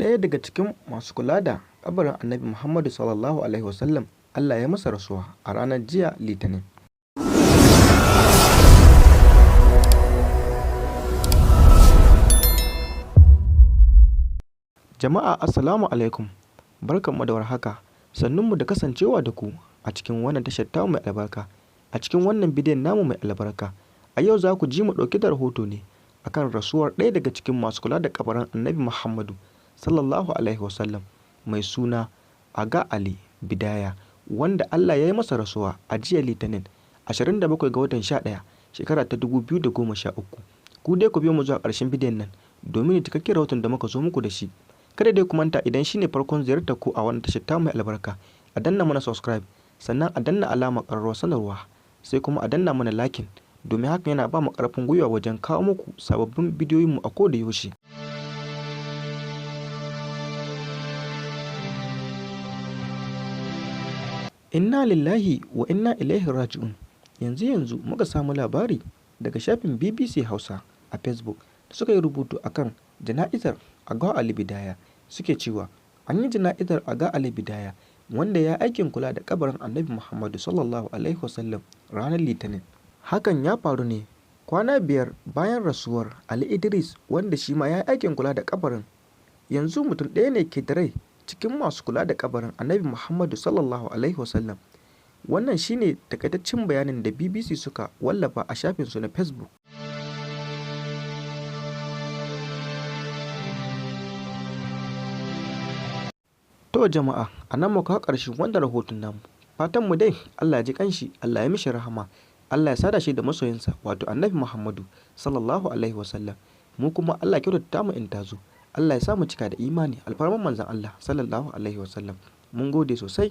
Ɗaya daga cikin masu kula da kabarin Annabi Muhammadu Sallallahu Alaihi Wasallam Allah ya masa rasuwa a ranar jiya Litinin. Jama'a, assalamu alaikum, barkanmu da warhaka, sannunmu da kasancewa da ku a cikin wannan tashar tamu mai albarka, a cikin wannan bidiyon namu mai albarka. A yau za ku ji mu ɗauke da rahoto ne akan rasuwar ɗaya daga cikin masu kula da kabarin Annabi Muhammadu Sallallahu Alaihi Wasallam mai suna Aga Ali Bidaya, wanda Allah ya yi masa rasuwa a jiya Litinin, 27 ga watan 11, shekara ta 2013. Ku dai ku biyo mu zuwa ƙarshen bidiyon nan domin cikakken rahoton da muka zo muku da shi. Kada dai ku manta, idan shine farkon ziyartar ku a wannan tashar tamu mai albarka, a danna mana subscribe, sannan a danna alamar ƙararrawar sanarwa, sai kuma a danna mana liking, domin hakan yana ba mu ƙarfin gwiwa wajen kawo muku sababbin bidiyoyinmu a koda yaushe. Inna lillahi wa inna ilaihi raji'un. Yanzu yanzu muka samu labari daga shafin BBC Hausa a Facebook da suka yi rubutu akan jana'izar Aga Ali Bidaya, suke cewa an yi jana'izar Aga Ali Bidaya, wanda ya aikin kula da kabarin Annabi Muhammadu Sallallahu Alaihi Wasallam, ranar Litinin. Hakan ya faru ne kwana 5 bayan rasuwar Ali Idris, wanda shi ma ya yi aikin kula da kabarin. Yanzu mutum ɗaya ne ke da rai cikin masu kula da kabarin Annabi Muhammadu Sallallahu Alaihi Wasallam. Wannan shine takaitaccen bayanin da BBC suka wallafa a shafinsu na Facebook. To jama'a, a nan muka kawo ƙarshen wannan rahoton namu. Fatan mu dai Allah ya ji kanshi, Allah ya mishi rahama, Allah ya sada shi da masoyinsa, wato Annabi Muhammadu Sallallahu Alaihi Wasallam. Mu kuma Allah ya kyautata mu in tazo. Allah ya sa mu cika da imani, alfarman Manzon Allah Sallallahu Alaihi Wasallam. Mun gode sosai.